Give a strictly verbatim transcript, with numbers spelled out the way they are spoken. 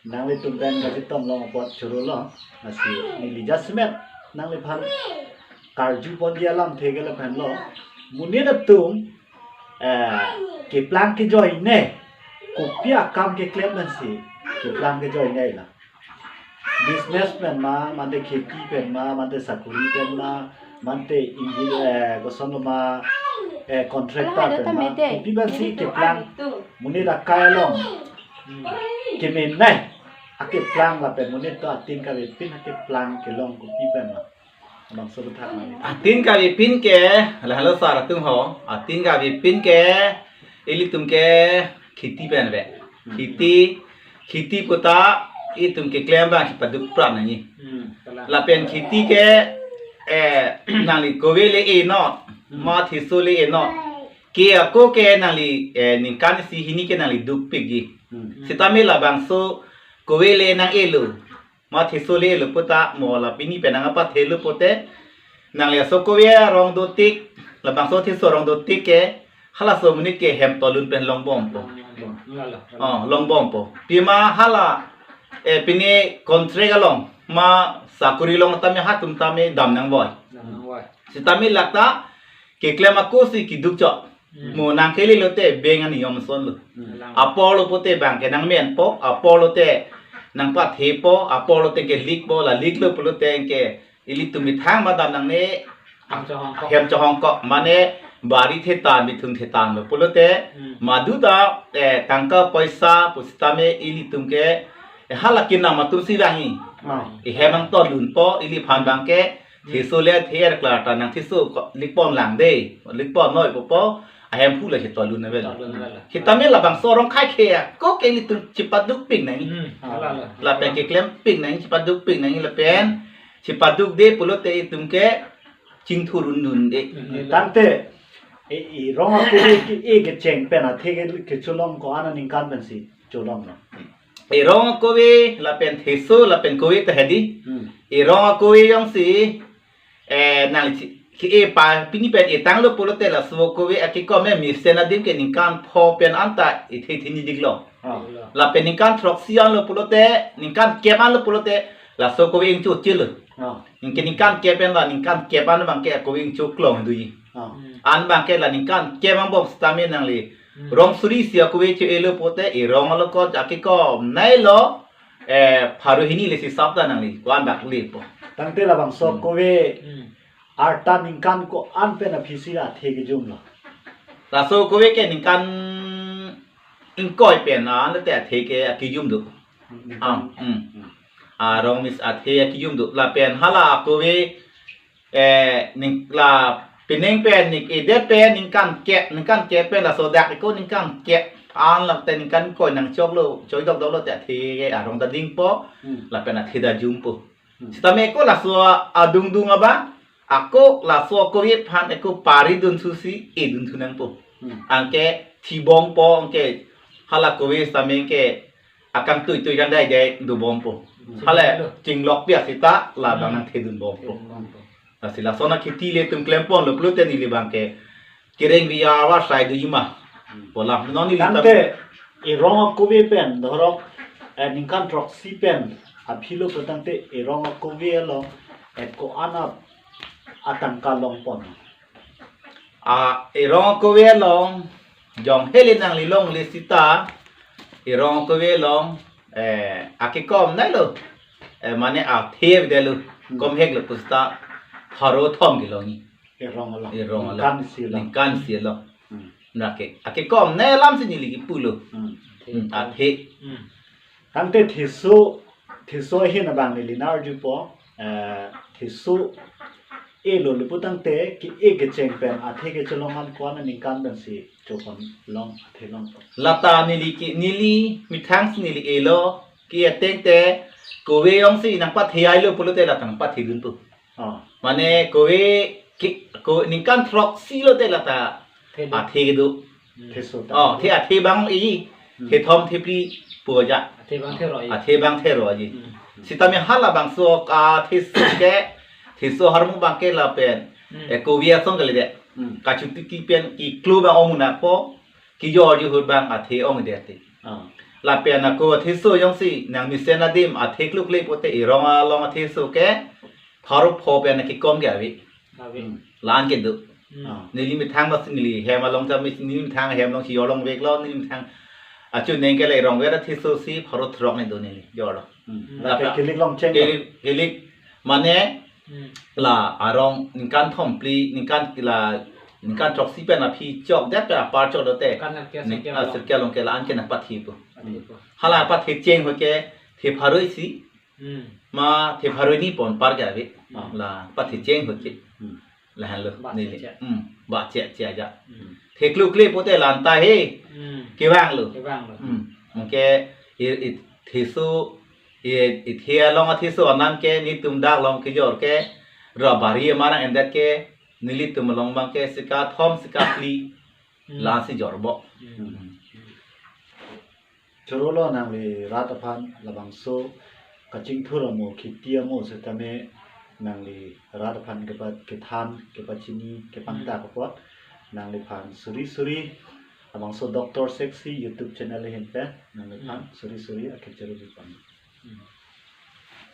Nanglitum pen kachitom long apot choro lo. Lasi neli jasemet nangliphan karju ponji alamthe ke lahenlo. Monit atum eh, keplang kejoine, kopi akam keklem pensi keplang kejoine la. Business pen ma, mate kheti pen ma, mate sakuri pen ma, mate engi-, eh, kosonlo ma, eh, contractor pen ma, kopi pensi keplang, monit akai along kemenei akeplang lapen monit atum kavepin akeplang kelong kopi pen ma. Abang so bethak ma. Atin kavepin ke, lahelo sar atum ho, atin kavepin ke, ilitum ke kheti pen ave. Hmm. Kheti, kheti puta, itum keklem abang chipaduk pran nangji. Hmm, kalang. Lapen kheti ke, eh, nangli kove le e non, Hmm. ma theso le e non. Ke ako ke nangli, eh, ningkan isi hini ke nangli dukpikji. Hmm. Sitame labangso kove le nang-elo. Ma theso le-elo puta mo la pini pen nangpathelo pute. Nangli laso kove arong dotik, labangso theso arong dotik ke, halaso monit ke hem tolun pen longbompo. Lalo, lalo. Oh, longbompo. Pima hala, eh, pini contract along, ma sakuri along tame hatum tame dam nangvoi. Dam nangvoi. Sitame lata, keklem ako si keduk chot. Hmm. Mo nangkele lote bank aniyom asonlo. Hmm. Apor lo pute bank ke nangmenpo, apor lote nangpathepo, apor lote ke likpo, la liklo pulote ke ilitum methang madam nangne Hem chohongkok. Hem chohongkok, mane bari thetan, bithung thetan lo pulote, Hmm. madu ta, eh, tangka poisa pusitame ilitum ke, eh, hala kinam atum si vangji. Hmm. Eh, hem nangtolunpo, iliphan abang ke, Theso le athe er klar ta nang theso ko likpon lang de, likpon noi popo, ahem pu le si tolun ave. Tolun ave. Sitame labangso arong khei khei ako ke ilitum chipadukpik nangji. Hmm, ala, ala. Lapen keklempik nangji, chipadukpik nangji lapen, chipaduk de pulote itum ke chingthur undun de. Hmm. Tangte, e, e rong ako ke, e kecheng pen athe ke, kecholong ko-an aningkan pensi cholong lo. Erong akove lapen theso lapen kove ta hedi. Hmm. Erong akove jongsi, eh, nang chi-, ke-e pa pini pen etanglo pulote laso kove akekom me mesen adim ke ningkan pho pen anta ethe thini diklo. Ah. Lapen ningkan throksi anlo pulote, ningkan kep anlo pulote, laso kove ingcho chilo. Ah. Ningke ningkan kep pen la ningkan kep an abang ke kove ingcho klong duji. Ah. An abang ke la ningkan kep angbong sitame nangli Hmm. Rong suri isi akove cho-elo pote, erong alo ko akekom nai lo, eh, pharo hini le si sap ta nangli, ko-an bak lepo. Tangte labangso Hmm. kove, Hmm. arta ningkan ko-an pen aphi si athe kejum lo. Laso kove ke ningkan ingkoi pen an te athe ke akejum do. Ningkan Am, hmm. Hmm. Arong mis athe akejum do. Lapen hala akove eh, ning la pining pen ning edet pen ningkan kep, ningkan kep pen laso dak ako ningkan kep an lak te ningkan koi nangchoklo, choi dokdoklo te athe ke arong ta dingpo, Hmm. lapen athe ta jumpo. Hmm. Sitame ako laso adungdung abang, ako laso kove aphan ako pari dun thusi edun thu nangpo. Hmm. Anke thibompo, anke hala kove sitame ke akang tuitui kan dai dai dobompo. Hmm. Hala chinglok piak sita labang Hmm. nangthedunbompo. Thedunbompo. Lasi lason akheti le itum klemponlo pulote neli abang ke kereng bi awa sai do jima. Hmm. Pola non neli tam- Tangte erong akove pen, dhorok, eh, ningkan throksi pen aphi lo pu tangte erong akove along, eh, ko-an atangka longpon. Ah, erong akove along, jong hele nangli longle sita, erong akove along, eh, akekom nai lo, eh, mane athe delo, Hmm. kom hek lo pu sita, pharo thom kelongji. Erong along. Erong along. Ningkan isi along. Ningkan isi along. Hmm. Nake, akekom nai alam si neli kipulo. Hmm. Hmm, athe. Hmm. Tangte theso, theso ahin abang neli nang-arjupo, eh, theso elo le pu tangte ke-e kecheng pen athe kecholong an ko-an aningkan pensi chopon long athe long. Lata neli ke, neli methang si neli elo ke ateng te kove jongsi nangpathe ai lo pulote lata nangpathedunpo. Oh. Mane kove ke, ko ningkan throksi lote lata Thedun. athe kedo. Hmm. Theso ta. Oh, the athe abang e. Hmm. Thethom thephli pu aja. Athe abang thero e. Athe abang thero aji. Hmm. Sitame halabangso atheso ke, theso ahormu abang ke lapen. Hmm. Eh, kove asong kali de. Hmm. Kachotiki pen keklo abang ong-unpo, kejor jehur abang athe ong-edet te. Ah. Lapen ako atheso jongsi nang mesen adim atheklu kle pote erong along atheso ke pharo pho pen kekom ke ave. Ave. Hmm. La-an kedo. Hmm. Ah. Neli methang mas neli hem along ta mis neli methang hem along si jorlong veklo, neli methang achu neng ke le rong vera atheso si pharo throk ni do neli jorlo. Hmm. Hmm. Lapen Lapen kilik long cheng. Kilik, kilik mane Hmm. La arong ningkan thom phli, ningkan la ningkan throksi pen aphi chokdet pen apar chok dote. Kan nang kia Ning- sirkia ah, along. Sirkia along ke la-an ke nangpathi po. Pathi po. Hala pathi cheng ho ke the pharo isi. Hmm. Ma the pharo ni pon par ke ave. Hmm. La pathi cheng ho ke. Hmm. Lahenlo. Ba neli. Che che. Hmm. Ba che che aja. Hmm. Theklu kle pote la-an ta he. Hmm. Kevanglo. Kevanglo. Hmm. Anke i, i, theso i, ithe along atheso anam ke nelitum dak along kejor ke ra bari amarang endet ke nelitum along abang ke sika thom sika phli Hmm. Lasi jorbo. Hmm. Chorolo nangli rat aphan labangso kachingthur amo khiti amo setame nangli rat aphan kepa kethan kepachini kepangta Hmm. kapot nangliphan suri suri labangso Doctor Sexy YouTube channel ahin pen nangliphan Hmm. Suri suri akhir choro jipon. Hmm.